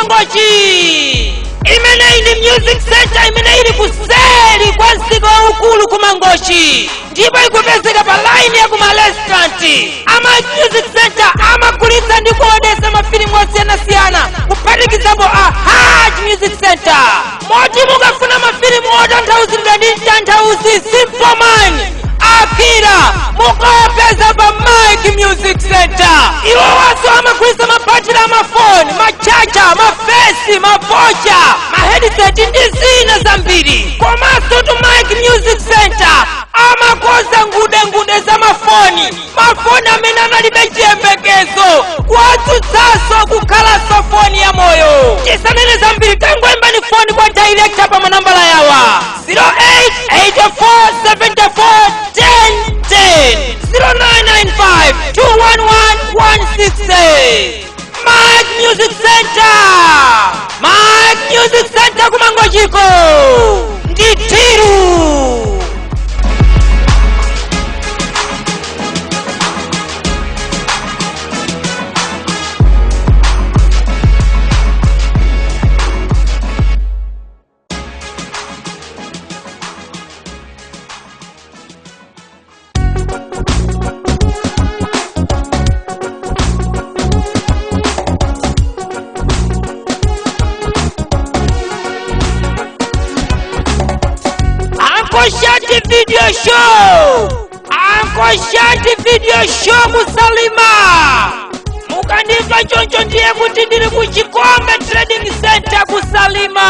Kumangochi. Imeneyi ndi music center imene ili kuseri kwa msika waukulu Kumangochi, ndipo ikupezeka pa line ya kuma restaurant. A Mike Music Center amagulitsa ndi kuonesa mafilimu osiyanasiyana, kuphatikizapo a Haj Music Center, moti mukafuna mafilimu otanthauzidwa ndi mtanthauzi Simple Man, Akira, mukapeza pa Mike Music Center. Iwo waso amagulitsa mabatiri amafoni, machacha, mafesi, mavocha, ma headset ndi zina zambiri. Komanso tu Mike Music Center amakoza ngudengude za mafoni, mafoni amene analibe chiyembekezo, kuwatsutsanso kukhalanso foni ya moyo. Tisanene zambiri, tangoimbani foni kwa director pa manambala yawa: 08 84 74 10 10, 0995 211 168. Mike Music Center, Mike Music Center Kumangochiko nditiru. Uncle Shati Video Show, Uncle Shati Video Show Musalima. Mukandimva choncho ndiye kuti ndili ku Chikombe Trading Center Kusalima,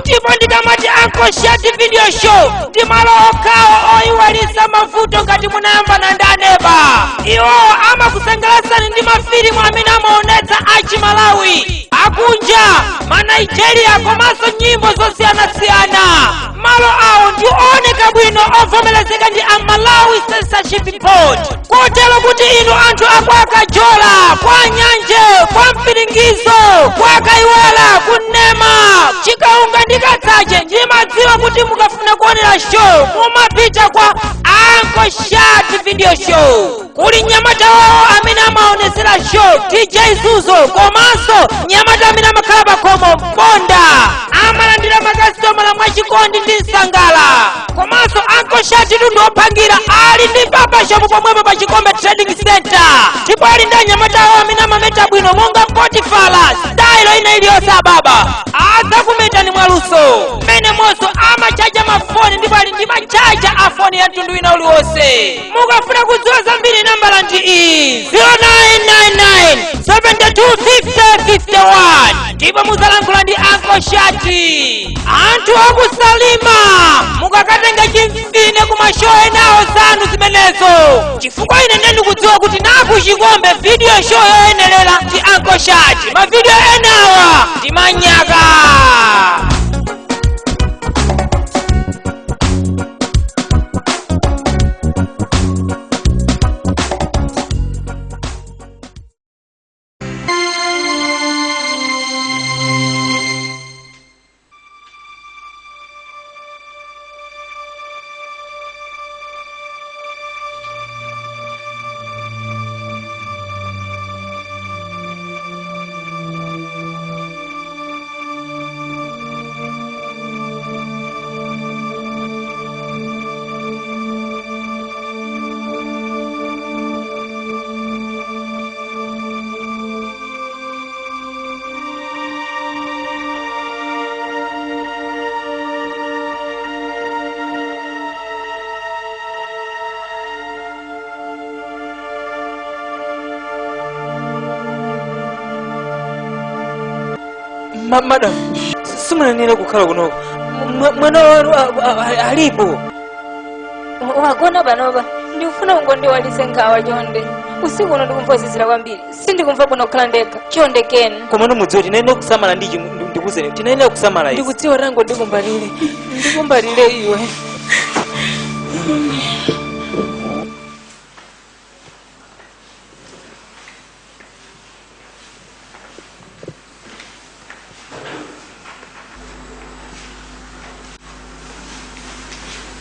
ndipo ndikamati Uncle Shati Video Show ndi malo okhawo oyiwalisa mavuto ngati munayambana ndi aneba. Iwo amakusangalatsani ndi mafilimu amene amaonetsa Achimalawi, akunja, Manigeria komanso nyimbo zosiyanasiyana. Malo awo ndi ooneka bwino, ovomerezeka ndi a Malawi Censorship Board, kotero kuti inu anthu akwakajola, kwa Nyanje, kwa Mpiringizo, kwa Kaiwala, kunema Chikaunga ndi Katsache, ndimadziwa kuti mukafuna kuonera show mumapita kwa Uncle Shat Video Show. Kuli mnyamata wawo amene amaonesera show, DJ Zuzo, komanso mnyamata amene amakhala pakhomo, Mponda, amalandira makasitomala mwachikondi ndi msangala. Komanso Uncle Shat ndi ophangira, ali ndi barber shop pomwepo pa Chikombe Trading Center, ndipo ali ndi anyamata awo amene amameta bwino monga Potifala, style ina iliyonse ababa adzakumetani mwaluso. Mmene monso amachaja mafoni, ndipo ali ndi machaja a foni ya mtundu wina uliwonse. Mukafuna kudziwa zambiri, nambala ndi iyi: 0999 72 50 51, ndipo muzalankhula ndi Uncle Shati. Anthu Akusalima, mukakatenga chimfine kuma show enawo zanu zimenezo, chifukwa ine ndikudziwa kuti naku Chikombe video show yoyenerera ndi Uncle Shati. Mavidiyo enawa ndi manyaka. Madam, simunanena kukhala kunoko. Mwana wanu alipo? Wagona panopa. Ndikufuna ungondiwalise nkhawa chonde. Usiku uno ndikumva kuzizira kwambiri, sindikumva bwino kukhala ndekha. Chonde, Ken. Komano mudziwe tinayenera kusamala ndichi, ndikuzeni tinayenera kusamala izi. Ndikudziwa, rango ndikumbalire, ndikumbalire iwe.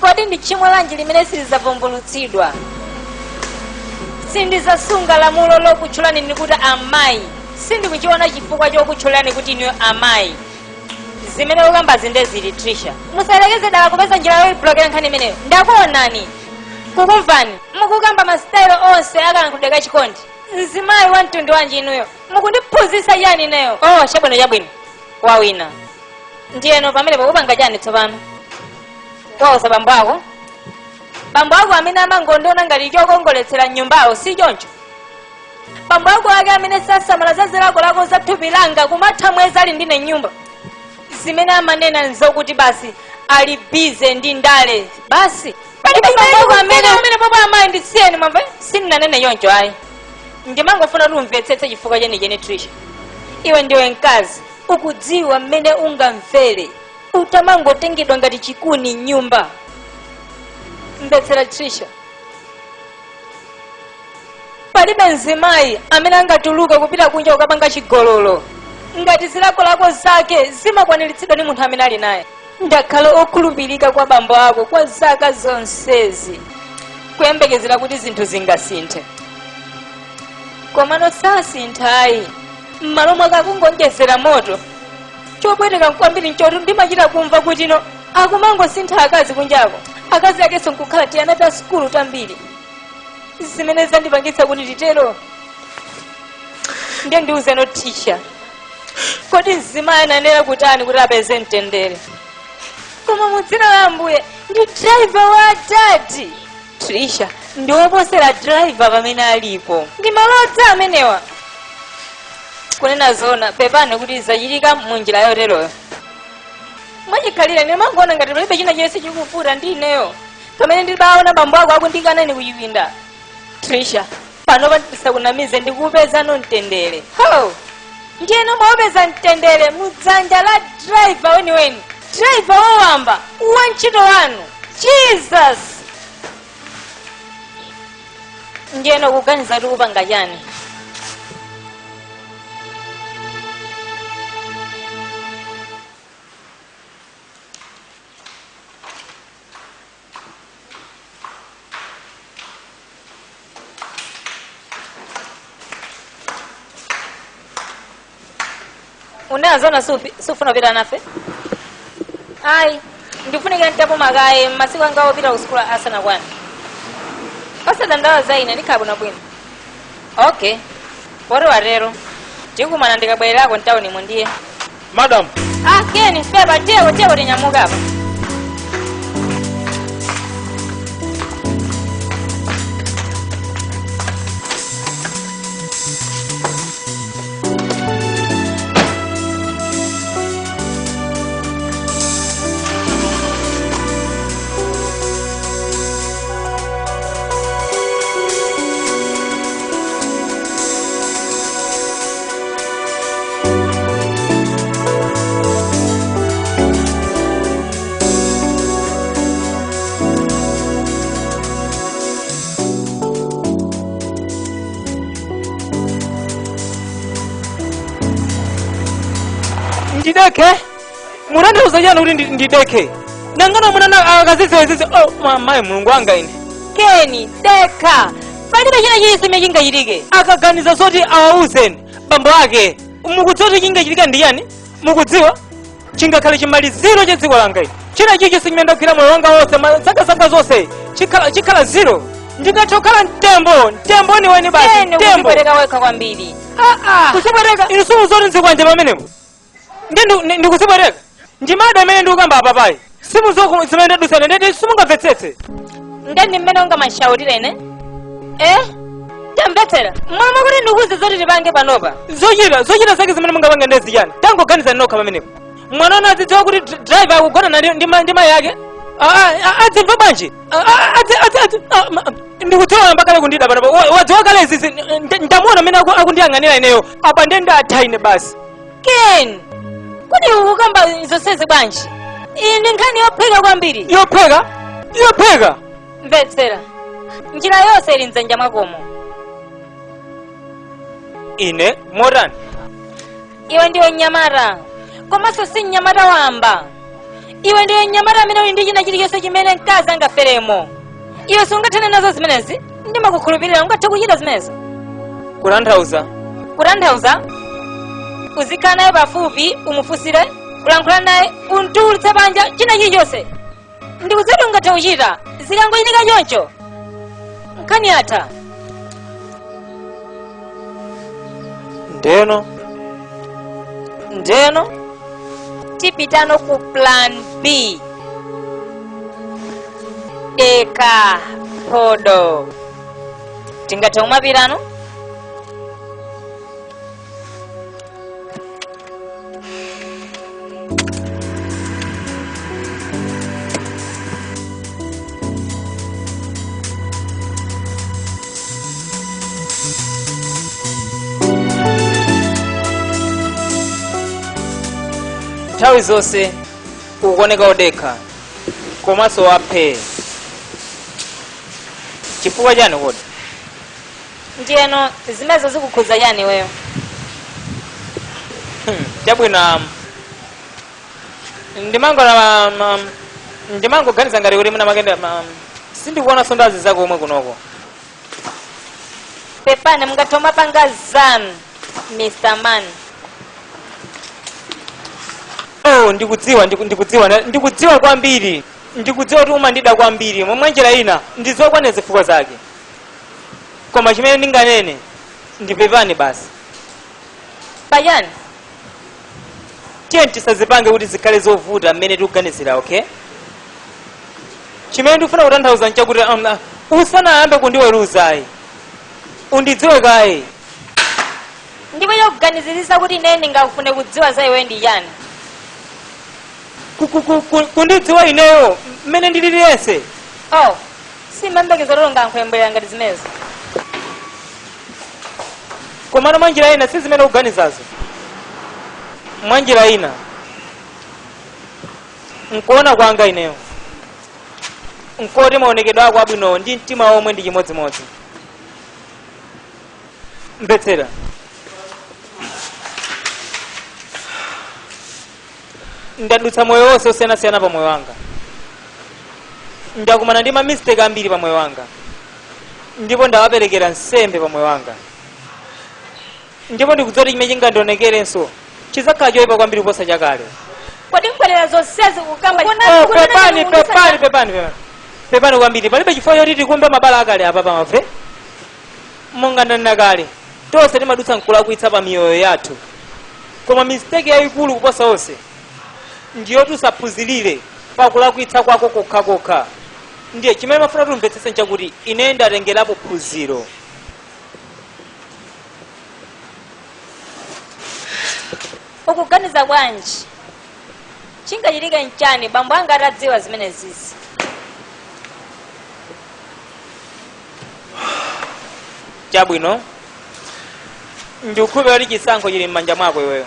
Kodi ndi tchimo lanji limene silidzavumbulutsidwa? Sindizasunga lamulo lokutchulani ndikuti amayi. Sindikuchiona chifukwa chokutchulani kuti inuyo amayi. Zimene ukambazi ndezili, Trisha. Musalekeze dala kupeza njira yoyiblokera nkhani imeneyo. Ndakuonani, kukumvani mukukamba masitayilo onse akalankhulidwe kachikondi. Mzimayi wa mtundu wanji inuyo? Mukundiphunzitsa chani ineyo? Oh, chabwino chabwino, wawina. Ndiyeno pamenepo upanga chani tsopano? Wauza bambo ako? Bambo ako amene amangondiona ngati chokongoletsera nyumbawo, si choncho? Bambo ako ake amene sasamala za zilakolako za thupi langa, kumatha mwezi ali ndine nyumba. Zimene amanena nzokuti basi ali busy ndi ndale basi. Palibe bambo ako amene popa amayi, ndisiyeni, mwamva? Sindinanene choncho ayi, ndimangofuna kuti umvetsetse chifukwa chenicheni. Trisha, iwe ndiwe mkazi, ukudziwa mmene ungamvere utamangotengedwa ngati chikuni nyumba. Mvetsera Trisha, palibe mzimayi amene angatuluke kupita kunja kukapanga chigololo ngati zilakolako zake zimakwaniritsidwa ndi munthu amene ali naye. Ndakhala okhulupirika kwa bambo ako kwa zaka zonsezi, kuyembekezera kuti zinthu zingasinthe, komano sasinthayi. M'malo mwake akungonjezera moto. Chopweteka kwambiri nchoti ndimachita kumva kuti no, akumangosintha akazi kunjako, akazi akenso nkukhala tiyana ta sukulu tambiri. Zimene zandipangitsa kuti titero. Ndiye ndiuzeno Trisha, kodi mzimayi ananena kutani kuti apeze mtendere? Koma mudzina la Ambuye, ndi driver wa dadi. Trisha, ndiwoposera driver pamene alipo. Ndi malodza amenewa. Kunena zona, pepani kuti zachitika munjira yoteroyo. Mwachikhalire ndimangoona ngati palibe china chonse chikuvuta ndi ineyo, pamene ndibaona bambo ako akundikanani kuchipinda. Trisha, panopa ndisakunamize, ndikupezano mtendere. Ho, ndiyeno mwaupeza mtendere mudzanja la driver weniweni, driver wowamba wantchito wanu. Jesus! Ndiyeno kuganiza kuti kupanga chani? Unazona sufuna kupita nafe? Ayi, ndifunika nditapuma kaye, masiku anga opita kusukulu asanakwane. Pasadandaula za ine, ndikhala bwinobwino. Okay, poti watero, tikumana ndikabwererako mtaunimo ndiye. Madam. Ah, Keni, pepa, tiyeko tiyeko, tinyamuka apa. Ndideke? Munandiuza chani kuti ndideke? Nangano munana akaziziwezizi? Oh mamayi, Mulungu wanga ine! Keni, deka, palibe china chilichonse chimene chingachitike. Akaganiza zoti awawuzeni bambo ake, mukudziwa kuti chingachitike ndi yani? Mukudziwa chingakhale chimaliziro cha dziko langa ine. China chilichonse chimene ndagwira moyo wanga wonse, zaka zanga zonse, chikhala zero. Ndingathe kukhala mtembo, mtembo weniweni basi. Keni, mtembo. kuzipweteka wekha kwambiri. Kuzipweteka? Inu simuzoti nzikwanje pamenepo ndi ndikuzipweteka? Ndimada amene ndikukamba apapayi, simuzo zimene ndadusana, ndeti simungamvetsetse. Ndeni mmene ungamashautire ine? Eh, tamvetsera, mwama kuti ndikuuze zoti tipange panopa. Zochita zake zimene mungapange ndezi chani? Tangoganiza nokha pamenepo. Mwana wanu azidziwa kuti driver akugona ndi mayi ake, adzimva bwanji? Ndikudziwa mbakale kundida panopa. Wadziwa kale izizi. Ndamuona mmene akundiyang'anira ineyo apa, ndiye ndatha ine basi. Ken, kodi ukukamba zonsezi bwanji? Iyi ndi nkhani yophweka kwambiri. Yophweka? Yophweka? Mvetsera, njira yonse ili mdzanja mwakomo. Ine motani? Iwe ndiwe mnyamata, komanso si mnyamata wamba. Iwe ndiwe mnyamata amene uli ndi china chilichonse chimene mkazi angaferemo. Iwe sungathane nazo zimenezi? Ndimakukhulupirira, ungathe kuchita zimenezo. Kutanthauza? Kutanthauza, Uzikhala naye pafupi, umufunsire, ulankhula naye, untulutse panja, china chilichonse. Ndikudziwa ungathe kuchita. Zikangochitika choncho, nkhani yatha. Ndeno Ndeno tipitano ku plan B. Eka phodo, tingathe kumapitano. Nthawi zonse ukuoneka odekha komanso waphe. Chifukwa chani kodi? Ndiyeno zimenezo zikukhudza chani iweyo? Chabwino, ndimangoganiza ngati kuti muna makenda sindikuona sondazi zako omwe kunoko. Pepani, mungathe mapanga zanu, Mr Man. Oh, ndikudziwa, ndikudziwa, ndikudziwa kwambiri. Ndikudziwa kuti umandida kwambiri. Momwe njira ina ndizokwana zifukwa zake, koma chimene ndinganene ndipepani basi. Pachani? Tiye tisazipange kuti zikhale zovuta mmene tikuganizira, okay? Chimene ndikufuna kutanthauza nchakuti usanayambe kundiweruzayi, undidziwe kaye. Ndipo chokuganizirisa kuti ine ndingakufune kudziwa za iwe ndi chani? Kundidziwa ineyo mmene ndililiyense. Oh, simambekezo lolo ngankhwembwera ngati zimenezo. Komano mwanjira ina si zimene ukuganizazo. Mwanjira ina, nkuona kwanga ineyo nkoti maonekedwe ako abwinowo ndi mtima omwe ndi chimodzimodzi. Mbetsera, ndadutsa moyo wonse osiyanasiyana pa moyo wanga. Ndakumana ndi mamistake ambiri pa moyo wanga, ndipo ndawaperekera nsembe pa moyo wanga, ndipo ndikudziwa kuti chimene chingandionekerenso chizakhala choyipa kwambiri kuposa chakale. Kodi mkwanira zonsezi kukamba? Oh, pepani, pepani, pepani, pepani, pepani kwambiri. Palibe chifukwa choti tikumbe mabala akale apa pamavre. Monga ndanena kale, tonse timadutsa nkulakwitsa pa miyoyo yathu, koma mistake yayikulu kuposa onse ndiyo tusaphunzirire pakulakwitsa kwako kokhakokha. Ndiye chimene mafuna tumvetsetse nchakuti ine ndatengerapo phunziro. Ukuganiza bwanji? Chingachitike nchani bambo anga atadziwa zimene zizi? Chabwino, ndikukhulupirira kuti chisankho chili m'manja mwako iweyo,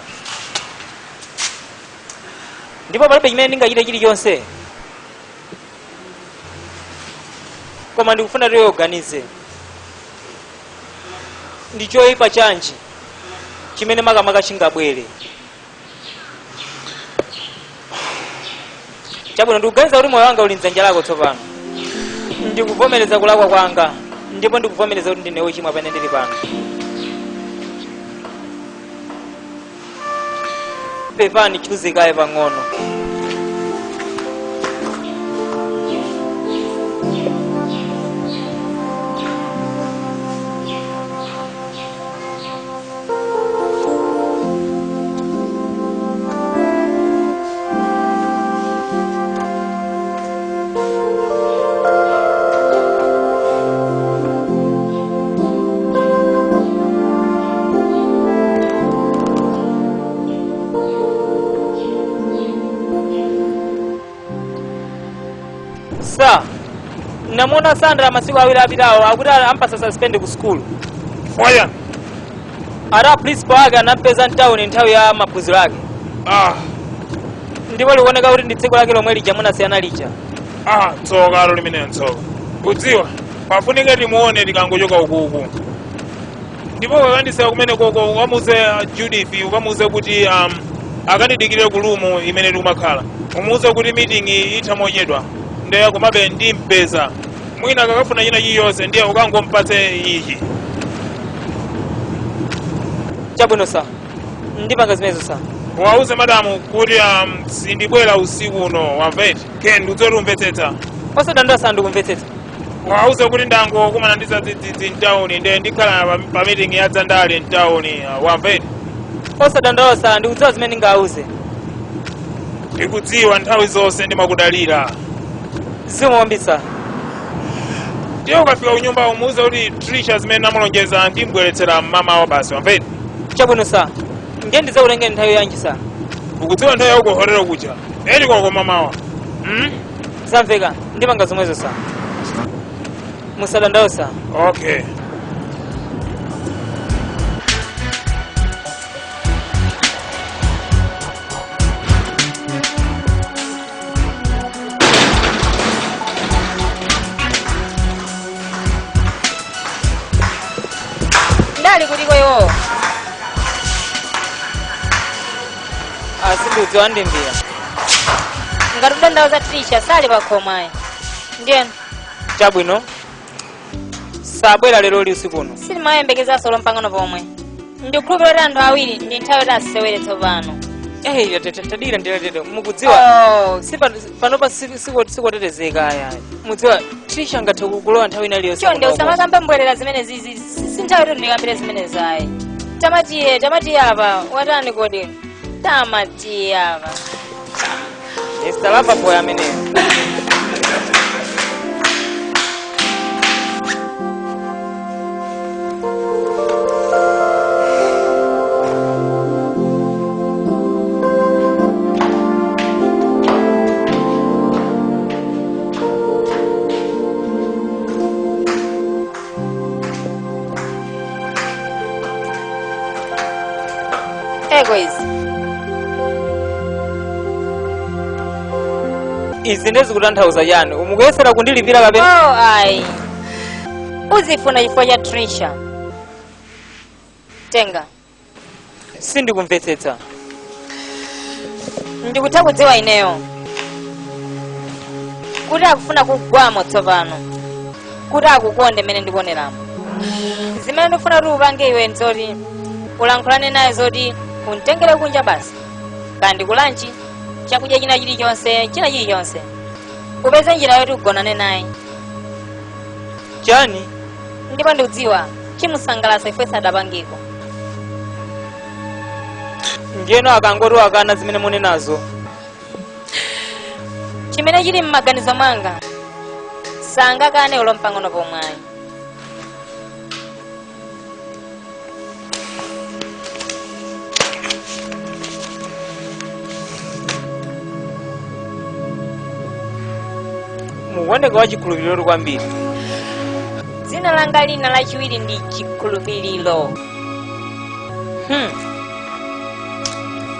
ndipo palibe chimene ndingachite chilichonse, koma ndikufuna tiwe uganize ndi choyipa chanji chimene makamaka chingabwere. Chabwino, ndikuganiza kuti moyo wanga uli mdzanja lako tsopano. Ndikuvomereza kulakwa kwanga, ndipo ndikuvomereza kuti ndine wochimwa pamene ndili pano. Pepani, chuzikaye pang'ono. Sa namuona Sandra masiku 2 apitawo akuti ampasa suspend ku sukulu. Waya. Ata principal ake anampeza mtawuni nthawi ya maphunziro ake. Ndipo likuoneka kuti ndi tsiku lake lomwe lija munasiyana lija. Ah, tsoka alo limeneyo, tsoka. Kudziwa pafunika timuone tikangochoka ukuku. Ndipo kakandiseka kumene koko, ukamuze Judith, ukamuze kuti akandidikire ku lumu imene tikumakhala. Umuze kuti meeting itha mochedwa, ndiye komabe ndimpeza. Mwina kakafuna china chiliyonse, ndiye ukangompatse ichi. Chabwino sa, Ndipanga zimenezo sa. Wauze madamu kuti sindibwera usiku uno, wamveti? Ken, ndikudziwa kuti umvetsetsa. Osadandaula sa, ndikumvetsetsa. Wauze kuti ndangokumana ndi zadzidzidzi mtawuni, nde ndikhala pa meeting ya dzandale mtawuni, wamveti? Osadandaula sa, ndikudziwa zimene ndingawauze. Ndikudziwa nthawi zonse ndimakudalira. Zikomo kwambiri sa. Ndiye ukafika kunyumba umuuze kuti Trisha zimene namulonjeza ndimbweretsera mmamawa basi, wamveti? Chabwino sa. Ndiye ndidzakutengeni nthawi yanji sa? Ukudziwa nthawi yauko hotelo kuja, eti koko mamawa, Zamveka, ndipanga zomwezo sa. Musadandaule sa. Okay. Ndali kuliko iwowo? Asindiudziwa, andimbira. Ngati kudandaula Trisha sali pakhomo ayi. Ndiyeno? Chabwino, sabwera lero li usiku uno. Silimayembekezanso lompang'ono pomwe. Ndikukhulupirira kuti anthu awiri ndi nthawi yoti asewere tsopano. Eyi, tadira ndiratete, mukudziwa Oh, si panopa sikotetezeka aya. Mudziwa Trisha angathe kulowa nthawi ina iliyonse. Chonde, kunoko. usamakambe mbwerera zimene zizi. Si nthawi yoti ndikambire zimene zayi. Tamatiye, tamatiye apa. Watani kodi? Tamatiye apa. Mr. Loverboy ameneyo. Ego izi. Izi ndezikutanthauza chani? Mukuyesera kundilipira kapena? Oh, ayi, uzifuna chifukwa cha Trisha. Tenga. Sindikumvetsetsa. Ndikutha kudziwa ineyo kuti akufuna kugwamo tsopano, kuti akukonde mmene ndikuoneramo. Zimene ndikufuna kuti upange iwe nzoti ulankhulane naye zoti untengere kunja basi, kandi ku lunch, chakudya china chilichonse, china chilichonse. Upeze njira yoti ugonane naye. Chani? Ndipo ndikudziwa chimusangalatsa ifwe sadapangiko. Ndiyeno akangoti wakana zimene munenazo? Chimene chili m'maganizo mwanga, sangakane ulo mpang'ono pomwayi. Mukuoneka wa chikhulupiriro kwambiri. Dzina langa lina lachiwiri ndi Chikhulupiriro.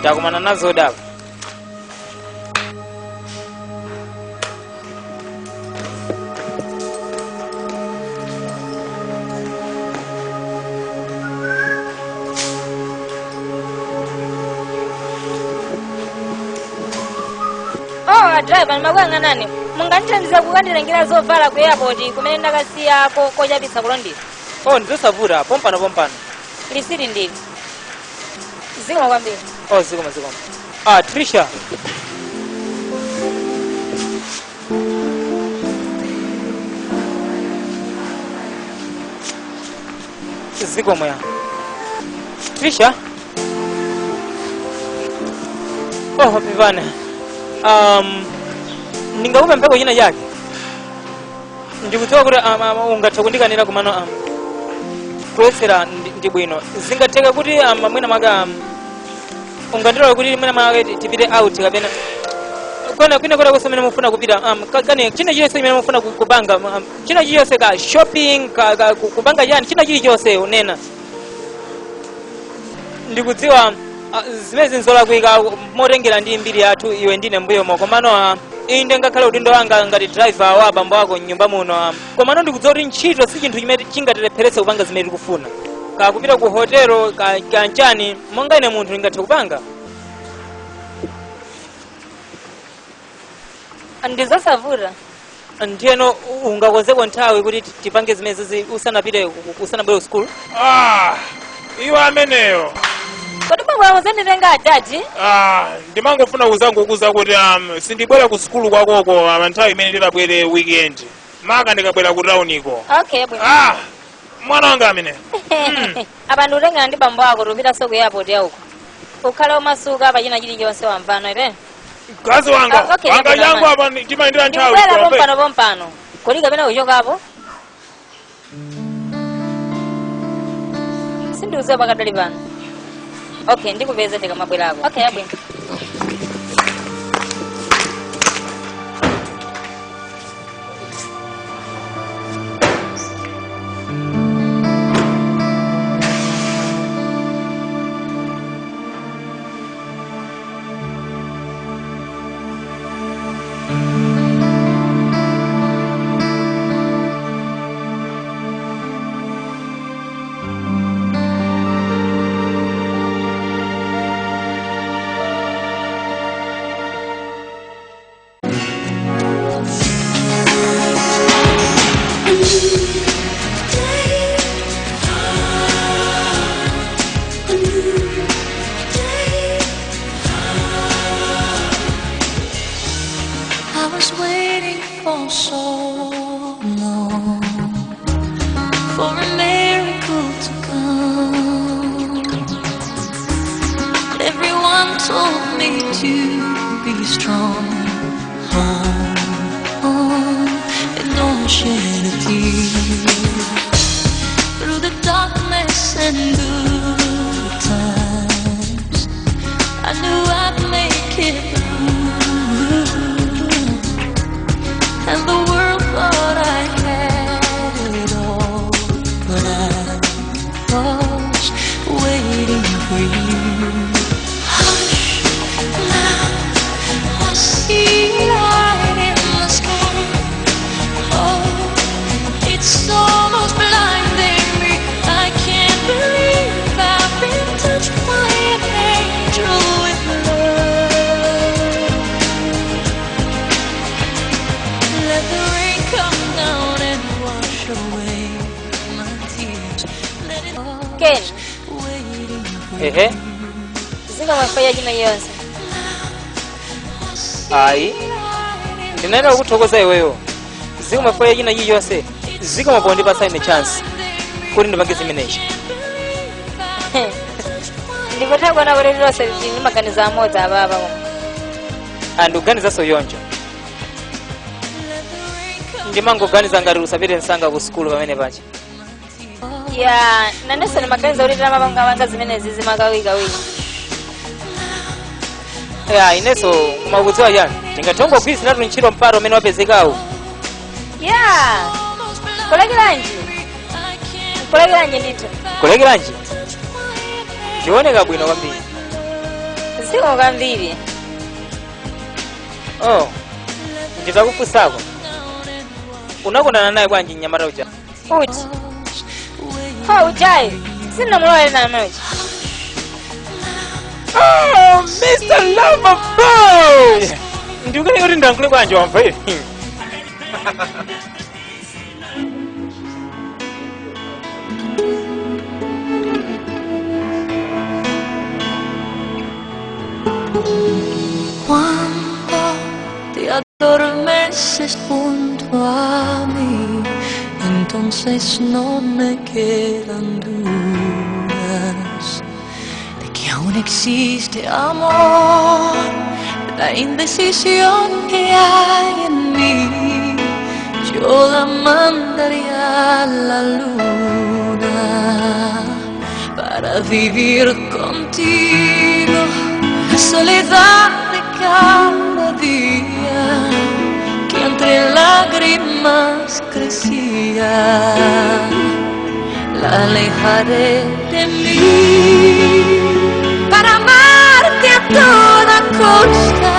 Takumana nazo dapa. Oh, adriver, ndimakuyang'anani. Mungandithandiza kukandilengera zovala ku airport kumene ndakasiya kochapitsa kulondera? Oh, ndizosavuta, pompano pompano. Lisiti ndili. Zikomo kwambiri. Oh, zikomo, zikomo. Ah, Trisha. Zikomo ya Trisha. Oh, pepani, ndingakupempheko china chake? Ndikudziwa kuti ungathe kundikanira, kumano kuyesera ndi bwino. Zingatheka kuti mwina mwake ungandilola kuti mwina mwake tipite out kapena kwena kwina kwena konse mene mufuna kupita, kani china chilichonse chimene mufuna kupanga, china chilichonse, ka shopping, ka kupanga chani, china chilichonse unena. Ndikudziwa zimene zinzolakwika motengera ndi mbiri yathu iwe ndine mbuyomo, komano inde ngakhale udindo wanga ngati driver wa abambo ako mnyumba muno, komano ndikudziwa kuti ntchito si chinthu chimene chingatilepheretse kupanga zimene tikufuna, ka kupita ku hotelo, ka kanchani. Monga ine munthu ndingathe kupanga. Ndizosavuta. Ndiyeno ungakonzeko nthawi kuti tipange zimene usanapite, usanabwere ku school? Ah, iwe ameneyo. Kodi bwa Muzabwera muzanditenga adadi. Ah, ndimangofuna kuzangokuza kuti sindibwera ku sukulu kwakoko nthawi imene ndidabwere weekend. Maka ndikabwera ku towniko. Okay, bwino. Ah, mwana wanga amene. Apa ndikutengera ndi bambo ako tupitaso ku airport yauko. Ukhale umasuka pa china chilichonse wamvano ite. Mkazi wanga, Ah, okay, wanga ndabwera yangu mama. apa ndimayendera nthawi. Ndikubwera pompano pompano. Kodi kapena kuchokapo? Sindiuziwa pakadali pano. Okay, ndikupeza ndikamabwerako. Okay, abwino. I was waiting for so long for a miracle to come. Everyone told me to be strong, hold on, and don't shed a tear. Through the darkness and good times, I knew I'd make it through. And the world thought I had it all, but I was waiting for you. Hush, now I see light in the sky. Oh, it's almost blinding me. I can't believe I've been touched by an angel with love. Let the rain come down and wash away my tears. Let it Ken. waiting for Ehe. Zikamafaya china yonse. Ayi, ndinayenera kukuthokoza iweyo. Zikamafaya china chilichonse, zikamapondipasa ine chance kuti ndipange zimenechi. Ndikutha kuona kuti lonse tili maganizo amodzi apapa koma. Andikuganizanso yonjo. Ndimangoganiza ngati usapite msanga ku sukulu pamene pacha. Ya, nanenso ndimaganiza kuti tilamapangapanga zimenezi zimakawikawiki. Ya, inenso kumakudziwa chani, tingathongogwiriziratu ntchito mpata umene wapezekawu. Ya, kulekeranji, kulekeranji ndithu. Kulekeranji zioneka bwino kwambiri. Zikomo kwambiri. Oh, nditakufunsako, unakondana naye bwanji mnyamata uja? Uti ho ujayi sindinamulowere name uja. Oh, Mr. Loverboy! Ndikuyenera kuti ndiyankhule bwanji wamva ivi? Cuando te adormeces junto a mí, entonces no me quedan dudas de que aún existe amor. La indecisión que hay en mí, yo la mandaría a la luna para vivir contigo la soledad de cada día que entre lágrimas crecía. La alejaré de mí para amarte a toda costa,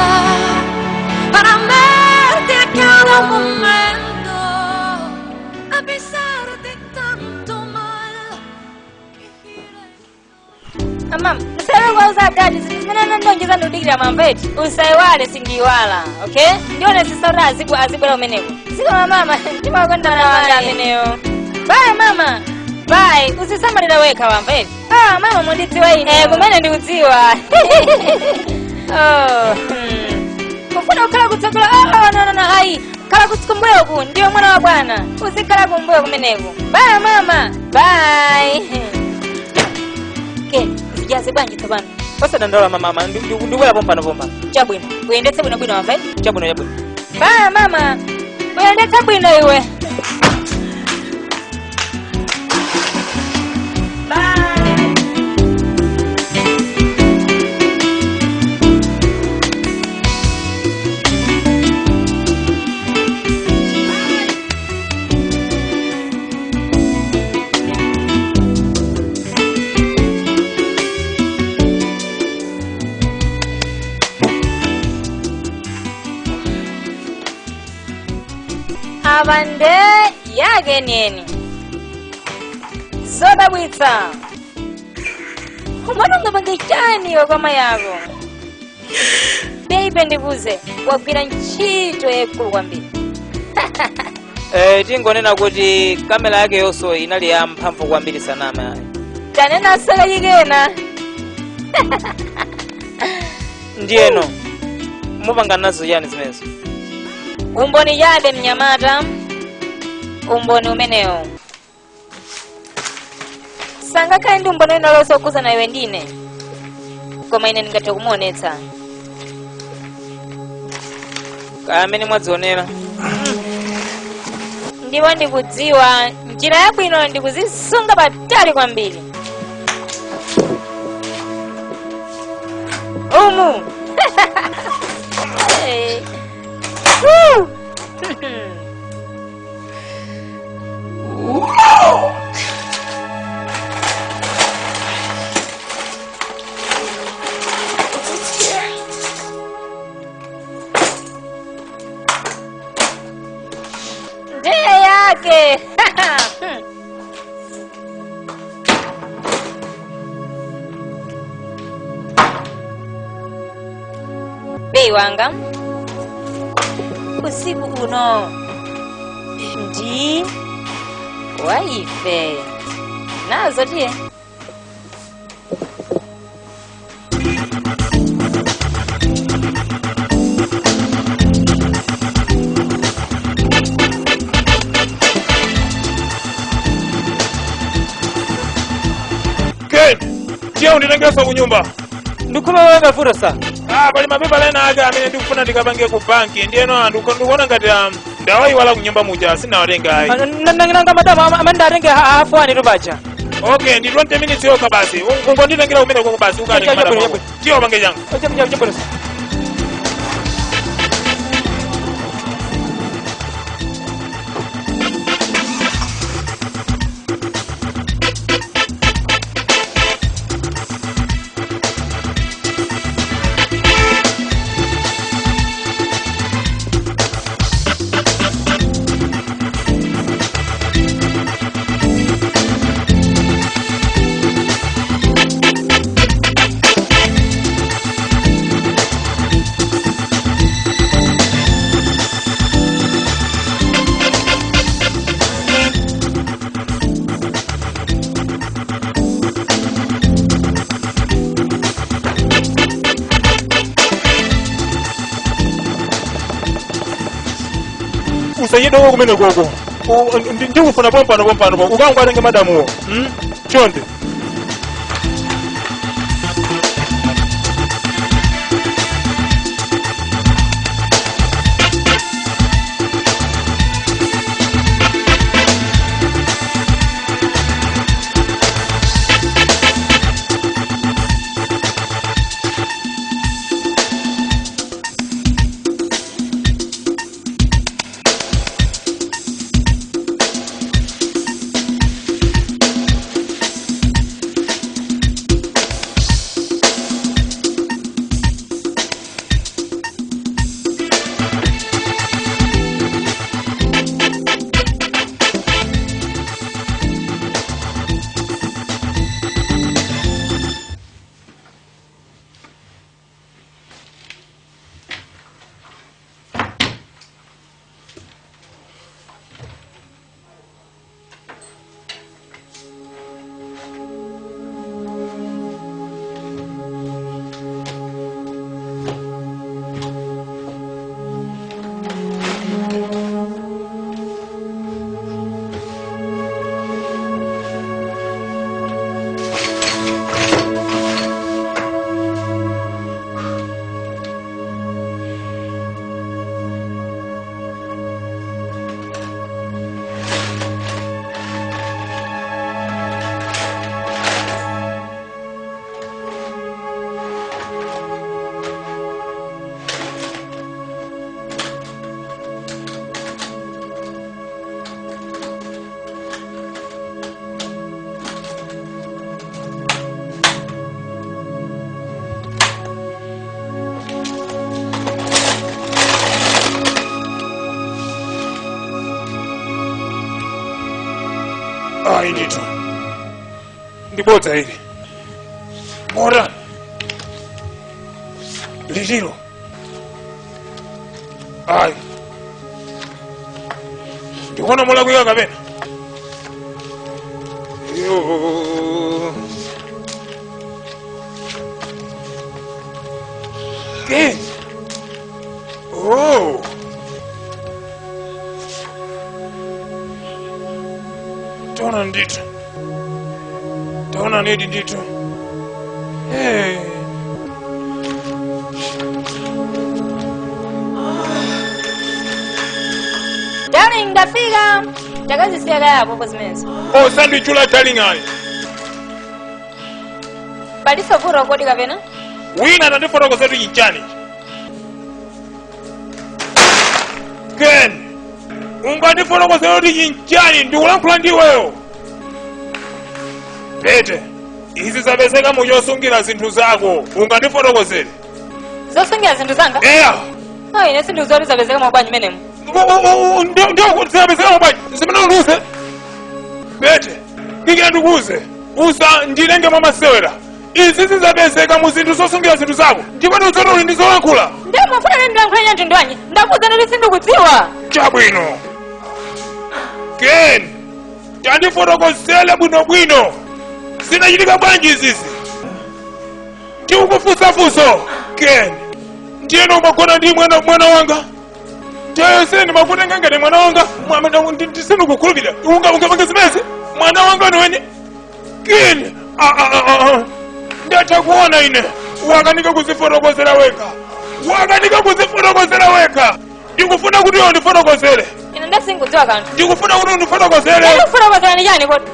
para amarte a cada momento, a pesar de tanto mal que gira. Amama, usaiwale kwauza adadi zinthu zimene anandonjeza ndikudikira mwamva eti. Usaiwale, sindiyiwala. Okay, ndione sisaura azibwera umeneko. Zikomo mama, ndimakondana wanga ameneyo. Bye mama. Bye, usisamalira wekha wamva eti. Ah, mama mundidziwa ine. Eh, kumene ndikudziwa. Oh, Kufuna kukhala kutsogolo. Oh, no no no, ayi. Khala kumbuyoku, ndiwe mwana wa bwana. Uzikhala kumbuyo kumeneku. Bye mama. Bye. Ke, zijaze bwanji tsopano. Osadandaula mama, ndibwera pompano pompano. Chabwino, uyendetse bwinobwino wamva eti. Chabwino chabwino. Bye mama. Uyendetse bwino iwe. Bye. Apa nde yake neni zodabwitsa umwana ungapange chani iwe kwa mayi ako baby ndikuze wagwira ntchito yaikulu kwambiri. Eh, tingonena kuti kamera yake yonso inali ya mphamvu kwambiri sanama. Tanena salachikena. Ndiyeno mupanga nazo chani zimenezo? Umboni chabe mnyamata, umboni umenewo sangakhale ndi umboni wina lonse okhuza iwe ndine, koma ine ndingathe kumuonetsa. Kaya amene mwadzionera. Ndipo ndikudziwa njira yabwino ndikuzisunga patali kwambiri. Umu. Hey. Woo! Ndiye yake. Bei wanga usiku uno ndi waife nazo tiye. Ken, tiye unditengeso kunyumba. Ndikhulupirira futa sa. Ah, pali mapepa ena ake amene ndikufuna ndikapange ku banki, ndiyeno ndikuona ngati ndawayiwala kunyumba muja, sinawatenga ayi. Nanga madamu amene ndatenge hafu ani tupacha. Okay, ndi 20 minutes yokha basi. Ungonditengera kumene koko basi ukati Chabwino, madamu. chabwino. Tiye upange changu. Chabwino sa. Usayidoko kumene koko. Ndikufuna pompano pompano po. Ukangwatenge madamuwo. Chonde. Ayi ndithu, ndibodza ili. Mora litilo. Ayi, ndikuona molakwika kapena. Yo. Ken. Oh. Taona ndithu. Taona nedi ndithu. Hey. Darling, ndafika. Takazisiya kaya apopo zimenezo. Oh, sandichula darling ayi. Paliso vuto kodi kapena? Wina atandifotokozera chinchani. Ken, ungandifotokozera kuti chinchani, ndikulankhula ndiweyo. Pete, izi zapezeka muchosungira zinthu zako, ungandifotokozere. Zosungira zinthu zanga? Eya. Ayi, ine sindikudziwa kuti zapezeka mobwanji menemo. Ndio zapezeka mobwanji, zimene undiuze. Pete, kikira ndikuuze, usa ndilenge mwa masewera. Izi zizapezeka mu zinthu zosungira zinthu zako, ndipo ndiudzoti uli ndi zolankhula. Ndiye mufuna ine ndilankhule cha mtundu wanji? Ndakuwuza kuti sindikudziwa. Chabwino. Ken, tandifotokozere bwinobwino. Zinachitika bwanji izizi? Ndikukufunsafunso. Ken, ndiyeno umagona ndi mwana wanga? Ndiye sindimakutenga ngati mwana wanga, sindikukhulupirira. Ungapange zimenezi? Mwana wanga niweni? Ken, ndatha kuona ine. Wakanika kuzifotokozera wekha. Wakanika kuzifotokozera wekha. Ndikufuna kuti undifotokozere. Ine ndasingudziwa kanthu. Ndikufuna kuti undifotokozere. Ndikufotokozera ni chani kodi?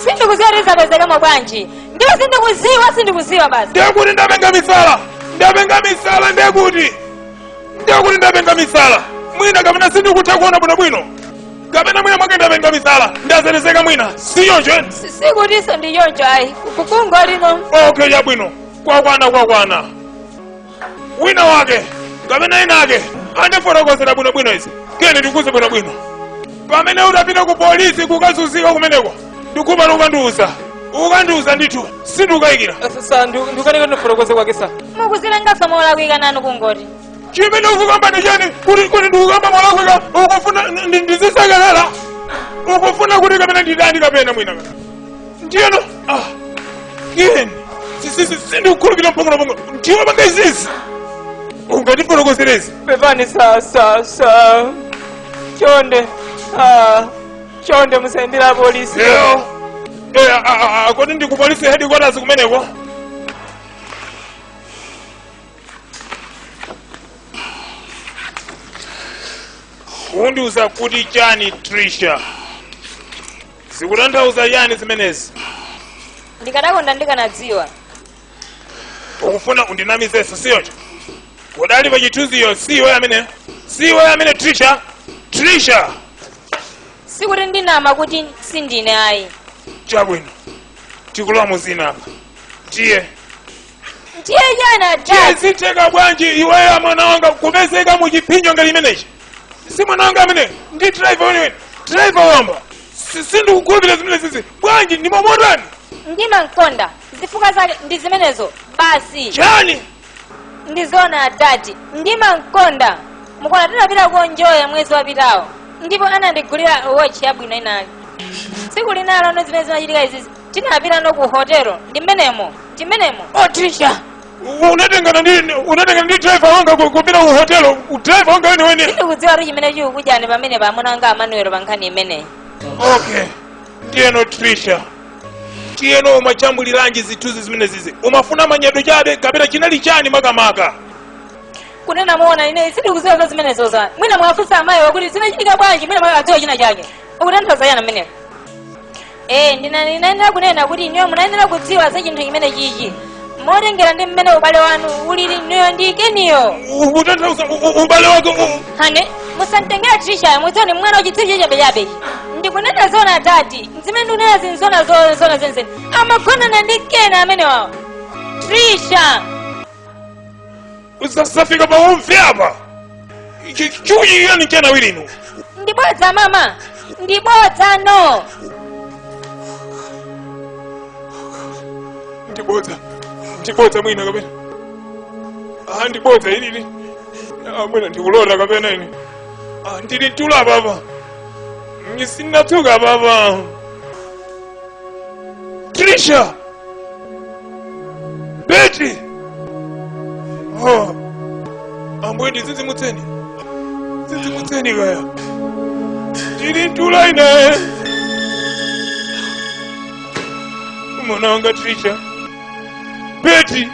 Sindikudziwa kuti zapezeka mobwanji. Ndipo sindikudziwa, sindikudziwa basi. Ndekuti ndapenga misala. Ndapenga misala ndekuti. Ndekuti ndapenga misala. Mwina kapena sindikutha kuona bwinobwino. Kapena mwina mwake ndapenga misala. Ndazerezeka mwina. Siyonjo. Sikutinso ndi choncho ayi. Kukungo lino. Okay, chabwino. Kwakwana kwakwana. Wina wake kapena ina ake andifotokozera bwinobwino izi. Kene ndikuze bwinobwino. Pamene utapita ku polisi kukazunzika kumeneko, ndikupano ukandiuza. Ukandiuza ndithu, sindikukayikira. Sa ndikukanika ndifotokoze kwake sa. Mukuzilenganso molakwika nanu kungoti. Chimene ukukamba ndi chani? Kuti ndikukamba molakwika, ukufuna ndizisekelera. Ukufuna kuti kapena ndidani kapena mwina. Ndiyeno, Ken, sindikukhulupirira mpongolo pongolo. Ndiwe panga izizi. Ungandifotokozerezi. Pepani sa. Chonde. Chonde musaimbira polisi. Leo. Kodi ndi ku polisi headquarters kumeneko? Undiuza kuti chani Trisha? Zikutanthauza chani zimenezi? Ndikadakonda ndikanadziwa. Ukufuna undinamizenso siyonjo? Kudali pa chithunziyo siwe amene? Siwe amene Trisha? Trisha! Sikuti ndinama kuti sindine ayi. Chabwino. Tikulowa muzina apa. Tiye. Ndiye chana Tiye zitheka bwanji iweyo mwana wanga kupezeka mu chipinjo ngati imenechi. Si mwana wanga amene ndi driver weniweni. Driver wamba. Sindikukhulupirira zimene zizi. Bwanji ndi momotani? Ndimamkonda. Zifukwa zake ndi zimenezo. Basi. Chani? Ndizona atati. Ndimamkonda. Mukona tinapita kuonjoya mwezi wapitawo. Ndipo anandigulira watch yabwino inali. Tsiku linalo no zimene zimachitika izizi. Tinapita no ku hotelo. Ndi mmenemo. Ndi mmenemo. Oh Trisha. Unatengana ndi driver wanga kupita ku hotelo. Driver wanga weniweni. Sindikudziwa kuti chimene chikukudyani pamene pamuna anga Amanuelo pa nkhani imeneyi. Okay. Ndiyeno Trisha. Tiyeno umajambuliranji zithunzi zimene zizi. Umafuna manyedo chabe kapena chinali chani makamaka. Kunena muona ine sindikudziwa za zimenezo za. Mwina mwafunsa amayi wakuti zinachitika bwanji, mwina mwadziwa china chake. Ukutanthauza yana mmenemo. Ndinayenera kunena kuti inuyo munayenera kudziwa za chinthu chimene chichi. Motengera ndi mmene ubale wanu ulili inuyo ndi Keniyo. Ukutanthauza ubale wake Hane, musanditengere Trisha, mudzione mwana wachitsiru chabechabe. Ndikunena zona tati, zimene ndikunena zinzona zona zenizeni. Amagonana ndi Keni amene wawo. Trisha. Usasafika pa umve apa. Chikuchitikira ni chana wili inu. Ndibodza mama. Ndibodza no. Ndibodza. Ndibodza mwina kapena. Ndibodza ilili. Mwina ndikulota kapena ine. Ndili mtula papa. Sinathuka papa. Trisha. Betty. Oh. Ambuye ndizizimutseni. Zizimutseni kaya. Ndili mtula ine. Mwana wanga Trisha. Betty.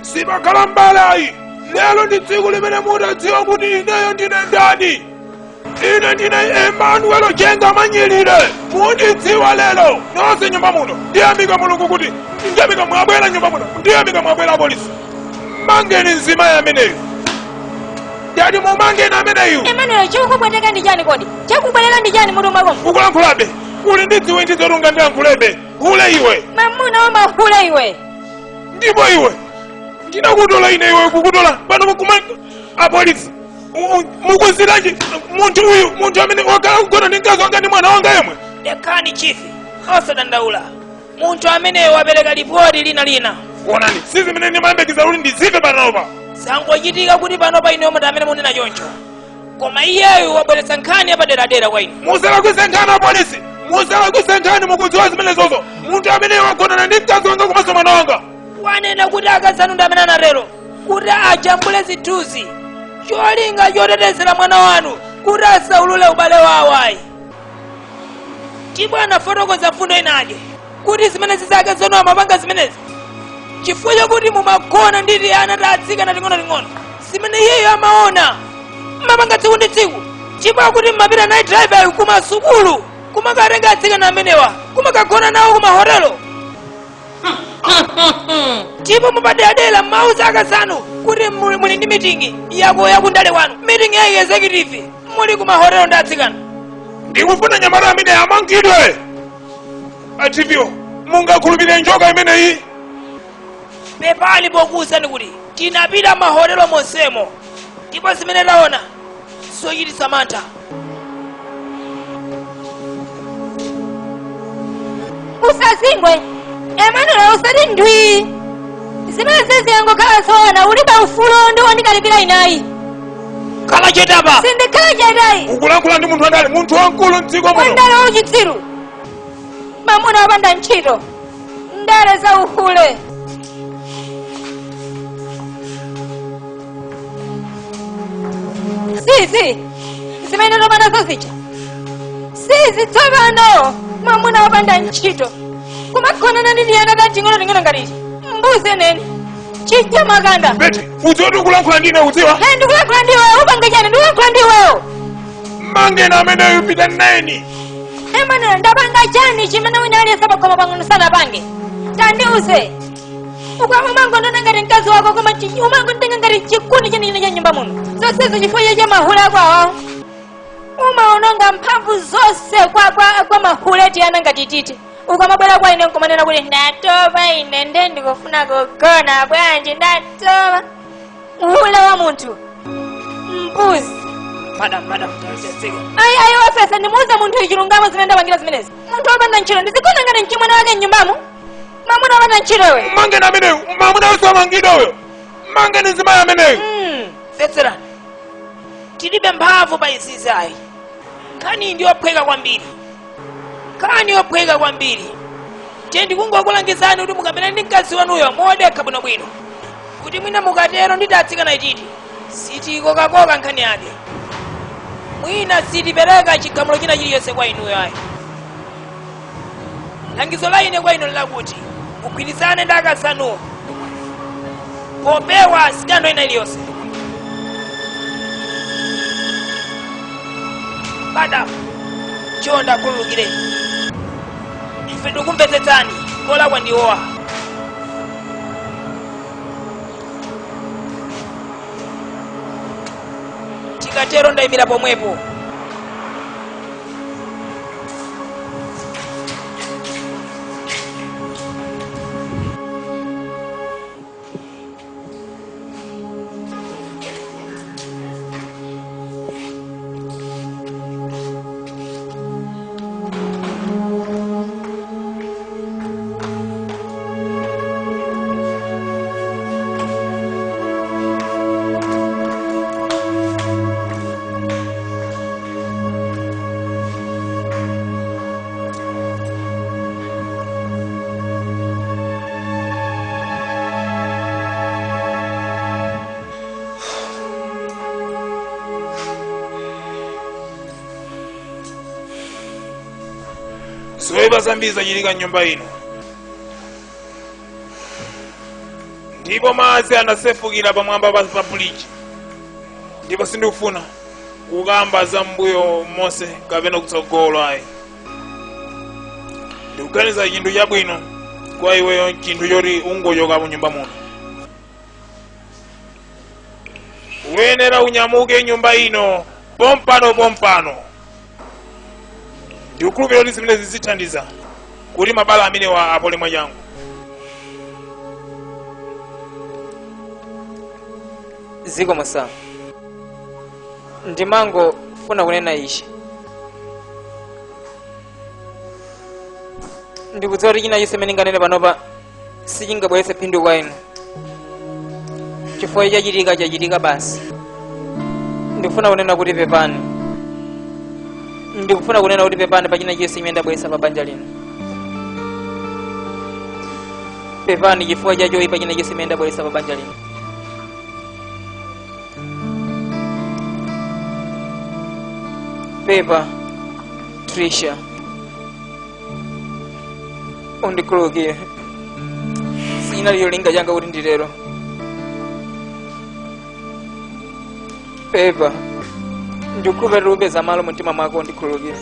Sibakhala mbalayi. Lero ndi tsiku limene mutadziwa kuti ineyo ndine ndani. Ine ndine Emmanuel Jenga Manyirire. Mundidziwa lero. Nonse nyumba muno. Ndiyamika Mulungu kuti ndiyamika mwabwera nyumba muno. Ndiyamika mwabwera polisi. Mangeni nzima ameneyo. Ndati mumangeni ameneyo. Emmanuel, chikukubweteka ndi chani kodi? Chakubwerera ndi chani mutu mwako? Ukulankhulabe. Uli ndi dziwe ndizotunga ndiyankhulebe. Hule iwe. Mamuna wa mahule iwe. Ndipo iwe. Ndinakutola ine iwe kukutola pano kuma apolisi mukuzilanji munthu uyu munthu amene wakhala kugona ndi mkazi wanga ndi mwana wanga yemwe. Dekhani chifi, osadandaula. Munthu ameneyo wapereka lipoti lina lina. Onani, si zimene ndimayembekeza kuti ndizive panopa. Zangochitika kuti panopa ineyo munthu amene munena choncho. Koma iyeyo wabweretsa nkhani yapaderadera kwa inu. Musalakwitse nkhani apolisi. Musalakwitse nkhani mukudziwa zimenezozo. Munthu ameneyo wagonana ndi mkazi wanga komanso mwana wanga. Wanena kuti akazanu ndi amene anatero kuti ajambule zithunzi cholinga chotetezera mwana wanu kuti asaulule ubale wawo ayi. Ndipo anafotokoza mfundo inake kuti zimene zizake zanu amapanga zimenezi chifukwa chakuti mumagona ndi ana tatsikana ting'onoting'ono zimene iyeyo amaona mmapanga tsiku ndi tsiku. Ndipo akuti mmapita night drive kumasukulu kumakatenga atsikana amenewa kumakagona nawo kumahotelo. Ndipo mupaderadera mmauza akazanu kuti muli ndi mitingi yako yakundale wanu, mitingi ya executive, muli kumahotelo ndi atsikana. Ndikufuna nyamata amene amangidwe. Achiviwo, mungakhulupirire njoka imeneyi? Pepani pokuwuzani kuti tinapita mahotelo monsemo ndipo zimene taona zochititsa mantha. Usazingwe Emmanuel, usati ndwi. Zimene ziziyangokhala zoona, ulibe ufulu ndi wandikalipira inayi. Khala chetapa. Sindikhala chetayi. Ukulankhula ndi munthu wandale, munthu wamkulu mdziko muno. Wandale wauchitsiru. Mamuna wapanda ntchito. Ndale za uhule. Sizi. Zimene topanda zozija. Sizi tsopano. Mamuna wapanda ntchito. Kumagonana ndi ana tating'onoting'ono ngati mbuzi nene. Chidya makanda. Betty, udziwa kuti ukulankhula ndine udziwa? Hey, ndikulankhula ndi iweyo, upange chani, ndikulankhula ndi iweyo. Mangeni ameneyo pita neni. Emmanuel, ndapanga chani chimene wina aliyense pakhomo pang'ono sanapange? Tandiuze. Umangondiona ngati mkazi wako koma umangonditenga ngati chikuni chenicheni cha nyumba muno. Zonsezo chifukwa cha mahule ako awawo. Umaononga mphamvu zonse kwa mahule tiyana ngati titi. Ukamabwera kwa ine nkumanena kuti ndatopa ine nde ndikufuna kugona bwanji ndatopa. Uhule wa munthu. Mbuzi. Madam, madam, tazitsika. Ayi ayi ofesa ndimuuze munthu ichilungamo zimene ndapangira zimenezi. Munthu wopanda ntchito ndizigona ngati mchimwene wake m'nyumbamo. Mamuna wopanda ntchito iwe. Mangeni ameneyo, mamuna wonse wamangidwa uyo. Mangeni mzimayi ameneyo. Mvetserani. Tilibe mphamvu pa izizi ayi. Nkhani ndi yophweka kwambiri. Nkhani yophweka kwambiri. Tiye ndikungokulangizani kuti mukamene ndi mkazi wanuyo modekha bwinobwino. Kuti mwina mukatero ndi tatsikana ititi. Sitikokakoka nkhani yake. Mwina sitipereka chigamulo china chiliyonse kwa inuyo ayi. Langizo la ine kwa inu lakuti mugwirizane ndi akazanuwo popewa sikando ina iliyonse. Madam, chonde khululukireni. Ife ndikumvetsetsani kolakwa ndiwowa. Tikatero ndayimira pomwepo. Zoyipa zambiri zachitika mnyumba ino, ndipo madzi anasefukira pamwamba pa bridge, ndipo sindikufuna kukamba za mbuyo monse kapena kutsogolo ayi. Ndikuganiza chinthu chabwino kwa iweyo, chinthu choti ungochoka mu nyumba muno. Uyenera unyamuke nyumba ino pompano pompano. Ndikukhulupirira kuti zimenezi zithandiza kuti mabala amenewa apole mwachangu. Zikomo sir, ndimangofuna kunena ichi. Ndikudziwa kuti china chonse chimene ndinganene panopa sichingabweretse phindu kwa inu, chifukwa chachitika chachitika basi. Ndikufuna kunena kuti pepani, ndikufuna kunena kuti pepani pa china chonse chimene ndabweretsa pa banja lino. Pepani chifukwa cha choyipa china chonse chimene ndabweretsa pa banja lino. Pepa Trisha, undikhululukire, sichinali cholinga changa kuti nditero. Pepa, ndikukhulupirira upeza malo mu mtima mwako, undikhululukire.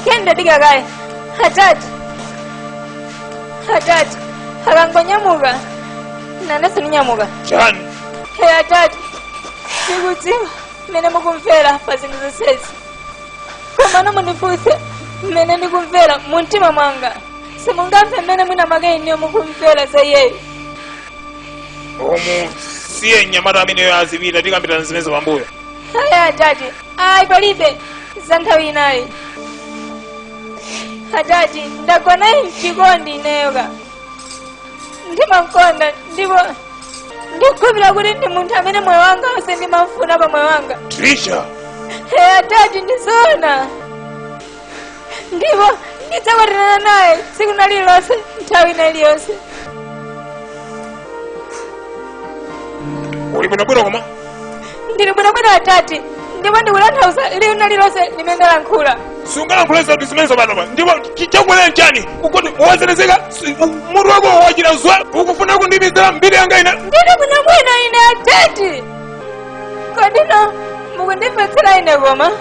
Kende dikira kaye. Atati, atati akangonyamuka nanenso ndinyamuka. Chani? Hey, atati, ndikudziwa mmene mukumvera pa zinthu zonsezi, koma mundifunse mmene ndikumvera mu mtima mwanga, simungamve mmene mwina mwake inuyo mukumvera za iyeyo. Umusiye mnyamata ameneyo azipita, tikambirana zimenezo pambuyo. Ayi atati, ayi, palibe za nthawi inayi. Atati, ndagwa naye mchikondi ineyo ka, ndimamkonda ndipo ndikukhulupirira kuti ndi munthu amene moyo wanga wonse ndimamfuna pa moyo wanga. Trisha! Hey, atati, ndizoona, ndipo ndidzakwatirana naye tsiku na lililonse, nthawi ina iliyonse. Uli bwinobwino koma? Ndili bwinobwino atati, ndipo ndikutanthauza liwu na lililonse limene ndalankhula. Sungalankhule zinthu zimenezo panopa. Ndipo chakuwera nchani? Ukoti wazelezeka, mutu wako wachita zwa, ukufuna kundipizira mbiri yanga ine. Ndili bwinobwino ine atati. Kodino mukundimvetsera ine koma?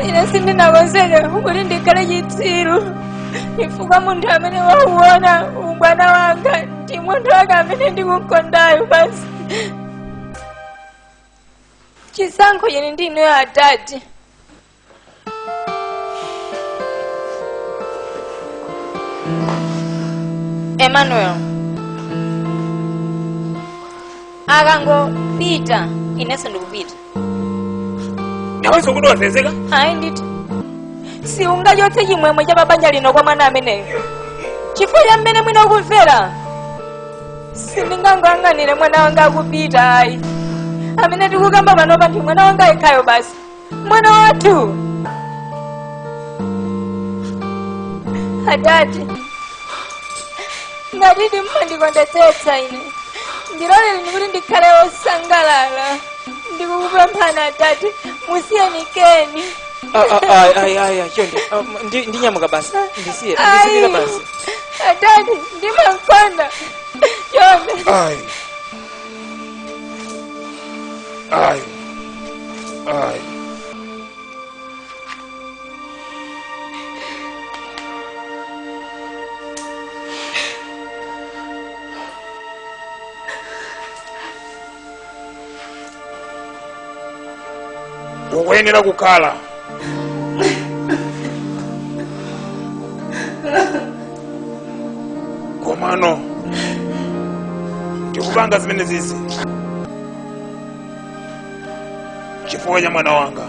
Ine sindinakonzeke kuti ndikhale chitsiru, chifukwa munthu amene wauona ubwana wanga ndi munthu wake amene ndikumkondayo basi. Chisankho chili ndi inuyo atati. Emmanuel akangopita inenso ndikupita. Nawenso kuti wazelezeka? Ayi ndithu, siungachotse chimwemwe cha pabanja lino kwa mwana ameneyo chifukwa cha mmene mwina ukumvera. Sindingangoyang'anire mwana wanga akupita ayi. Amene tikukamba panopa ndi mwana wanga yekhayo basi, mwana wathu. Atati, ngati mmandikondetsetsa ine, ndiloleni kuti ndikhale wosangalala. Ndikukupemphani atati, musiyeni Keni. Ayi ayi, chonde, ndinyamuka basi, ndisiye, ndisipita basi. Atati, ndimamkonda, chonde. Ayi ayi ayi. Ukuyenera kukhala komano ndikupanga zimene zizi chifukwa cha mwana wanga.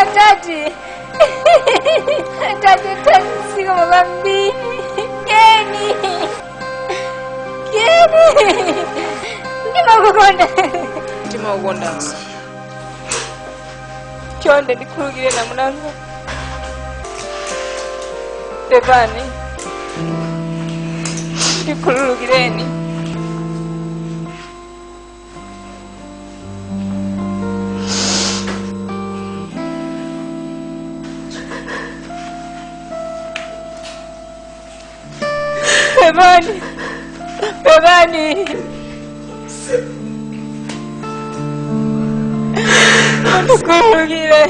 Atati, atati, zikomo kwambiri. Keni, Keni, ndimakukonda. Ndimakukondanso. Chonde ndikhululukire namunanga. Pepani. Ndikhululukireni. Pepani, pepani. Mundikhululukire.